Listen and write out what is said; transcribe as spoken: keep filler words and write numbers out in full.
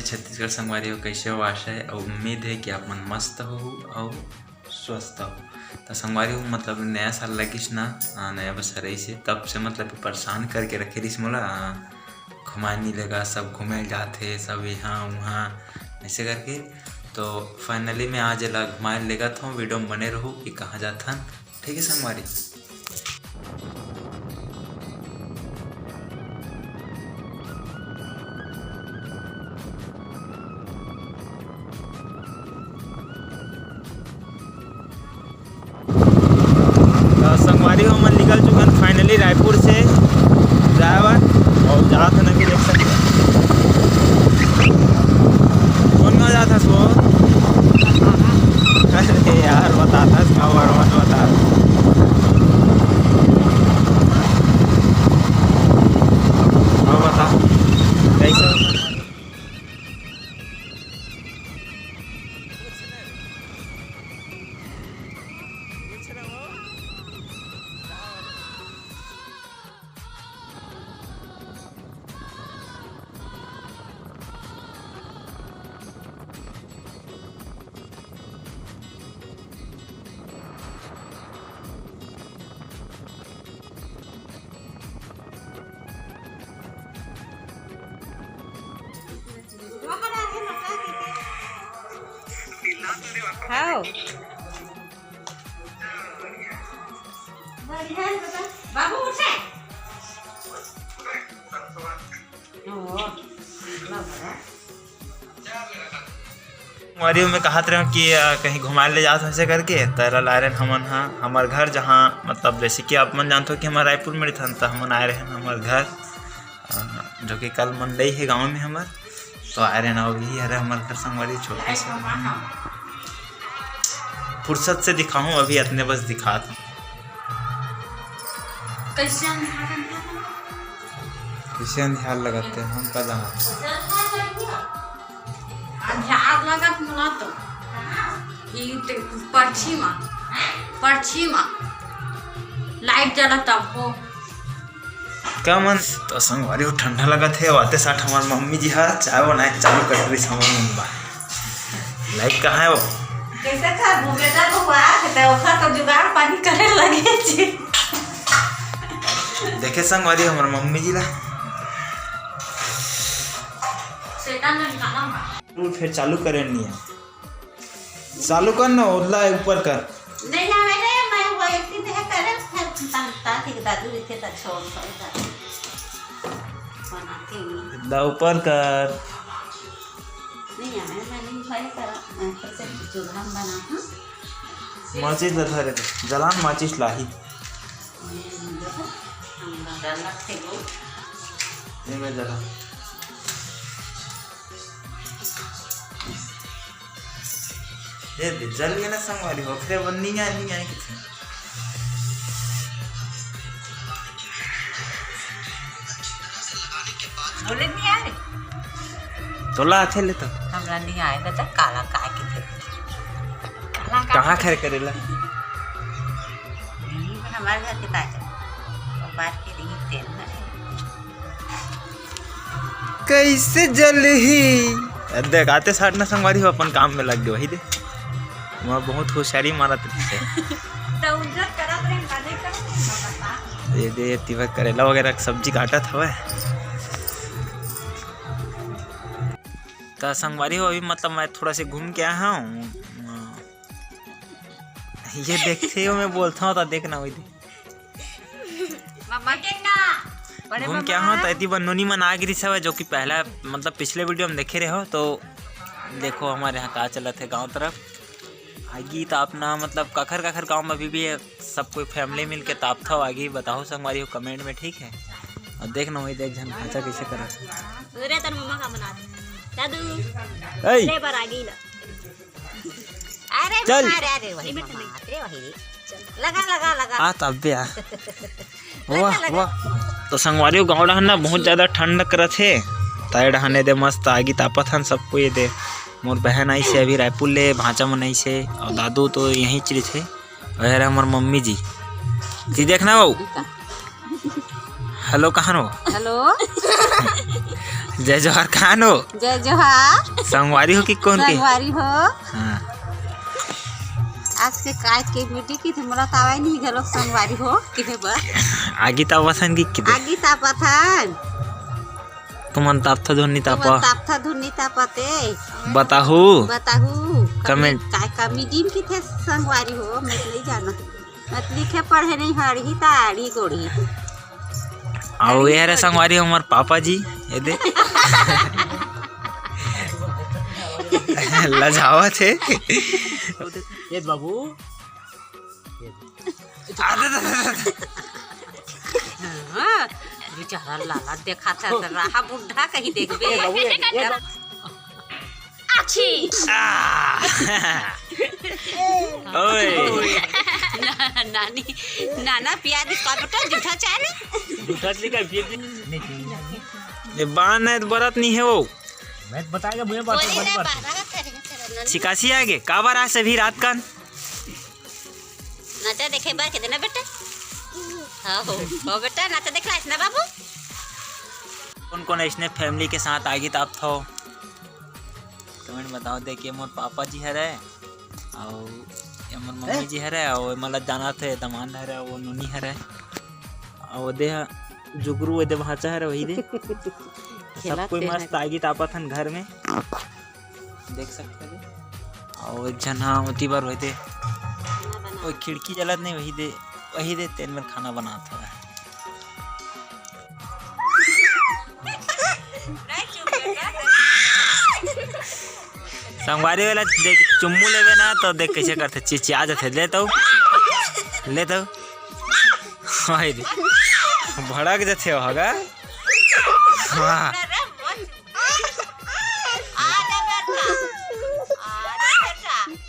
छत्तीसगढ़ संगवारी हो, कैसे हो? आशा है और उम्मीद है कि आप मन मस्त हो और स्वस्थ हो। तो संगवारी हो, मतलब नया साल लगिस ना, आ, नया बछर अइसे, तब से मतलब परेशान करके रखे रहिस मोला। आ, घुमाए नहीं लेगा, सब घूमे जाते, सब यहाँ वहाँ ऐसे करके। तो finally मैं आज एला घुमाए लेगत हूँ, video में बने रहू कि कहाँ जाथन। ठीक है संगवारी। तो संगवारी हो, हमन निकल चुके हैं finally रायपुर से जाए बर। और जात हन अभी, देख सकते हो। कौन गाँव जात हस वो? अरे यार, बताता इसका बार मत बता। और बता, कैसे? हाव। बढ़िया है बेटा। बाबू उठे। ओ, बाबा। संगवारी हो, मैं कहत रहेंव कि, अ, कहीं घुमाए ले जात हँव ऐसे करके, त एला लाए रहेन हमन ह हमर घर, जहाँ मतलब जैसे कि आप मन जानथो कि हमर रायपुर में रहिथन, त हमन आए रहेन हमर घर, अ, जो कि कल मंडई हे गाँव में हमर, तो आए रहेन। अउ यही हरे हमर घर संगवारी, छोटे से। फुर्सत से दिखाहूँ, अभी अतने बस दिखात हँव। कैसे अंधार अंधार? कैसे अंधार लगत हे, हम का जानत। अंधार लगत मोला तो। ई ते परछी मा, परछी मा लाइट जलत तब हो। का मन तो संगवारी हो, ठंडा लगत हे। आते साथ हमर मम्मी जी हा चाय बनाए चालू कर दिस हमर मन बर। लाइट कहाँ हे वो? कैसे करबो बेटा, बउआ, त ओखर तो जुगाड़ पानी करे लगे जी। देखे संगवारी, हमर मम्मी जी ला। सेटा में निकाला बा। फिर चालू करे नहीं है। चालू कर ना, ओला ऊपर कर। नहीं आवे रे, मैं वो एक दिन है करे, फिर ता-, ताकि दादू रहिथे त छोड़, छोड़ कर बनाती हूँ। दा ऊपर कर। नहीं आवे, मैं नहीं ट्राई करा, मैं कैसे चूल्हा में बना, हाँ? माचिस ला धरे दे, जलान माचिस लाही। हम्म, देखो, हम डर लगते बहुत। ये मैं जला। ये दे, जल गया ना संगवारी, ओखरे बर नहीं आए, नहीं आए किथे। बोले नहीं आए। तोला आथे ले तो। हमरा नहीं आए बेटा, काला काय किथे। काला काय कहाँ किथे? खैर करेला? हमारे घर के पास। वो बात के नहीं तेल ना। कैसे जलही? देख, आते साठ ना संगवारी हो, अपन काम में लग गए, वही दे। वहाँ बहुत होशियारी मारत रहिसे। तो उज्जत करत रहे, बातें करत रहे, बाबा। ये दे, तिवर करेला वगैरह के सब्जी काटत हवे। तो संगवारी हो, अभी मतलब मैं थोड़ा से घूम के आया हूँ। ये देखते हो, मैं बोलता हूँ तो देखना वही दे। मम्मा के ना, बड़े घूम के मम्मा। आया हूँ तो एती बर नोनी मन आ गिरिस हवय, जो कि पहला मतलब पिछले video में देखे रहे हो। तो देखो हमारे यहाँ का चलत है गाँव तरफ। आगी तो अपना मतलब काखर काखर गाँव में अभी भी है, सब कोई family मिल के तापथव। आगी बताओ संगवारी हो comment में, ठीक है। और देख ना वही देख झन भांचा कैसे करत है। अरे तर मम्मा का बना दे। दादू। ऐ। ले बर आगी ना। अरे चल। मारे, अरे वही मम्मा, अरे वही रे। लगा, लगा, लगा। आ तब बे आ। वाह, लगा। वाह। तो संगवारी हो, गाँव डहन ना बहुत ज्यादा ठंड करत हे। ताए डहन ए दे मस्त आगी तापत हन सबको। ये दे मोर बहन आइसे अभी रायपुर ले, भांचा मन आइसे, और दादू तो यहीं चलित हे। और ये रहे हमर मम्मी जी। जी देखना वो। Hello कहाँ हो? Hello। जय जोहार, कान हो? जय जोहार। संगवारी हो कि कोन के? संगवारी हो। हाँ। आज के काय के मीटिंग की थी, मोला तावा नहीं घलो संगवारी हो, किथे बर? आगी तापथन की किथे? आगी तापथन। तुमन तापथा धुन नी तापा? तुमन तापथा धुन नी तापते। बताहू। बताहू। Comment। काय का मीटिंग किथे संगवारी हो, मैं नहीं जाना। मत लिखे पढ़े नहीं हरही ताड़ी गोड़ी। अउ ये हरे संगवारी हमर पापा जी, ये दे। लजावत हे। ये बाबू। हाँ, बेचारा लाला देखा था, तो रहा बुढ़ा कहीं देखबे। ये बाबू, ये, ये बाबू। आछी। आ। ओए। ना-, नानी, नाना पिया दे, का बेटा, जूठा चाय ले? जूठा से का पिए? ये बान है, बरत नहीं है वो। मैं बताएगा, मुझे बात बोली मत ना, कर। बारह का करेंगे, चलो, नानी। छिकासी आगे, काबर आज से भी रात कान? नाचा देखे बा के देना बेटा। हाँ हो, हो बेटा, नाचा देख लाइस ना बाबू। कोन कोन ऐसने family के साथ आगी तापथो? Comment बताओ दे के मोर पापा जी हरे, अउ ये मोर मम्मी जी हरे, अउ ये मला जाना थे दमान हरे, वो नोनी हरे, अउ वो दे जुगरू, वो दे भांचा हरे, वही दे। सब कोई मस्त आगी तापत हन घर में, देख सकते हो। अउ एक झन हा ओती बर वही दे, वो खिड़की जलत नहीं, वही दे, वही दे तेल में खाना बनात हवे। संगवारी वाला देख, चुम्मू लेवे ना तो देख कैसे करथे, चिचिया जाथे। ले तो, ले तो। हाय रे, भड़क जाथे हो गा। हाँ।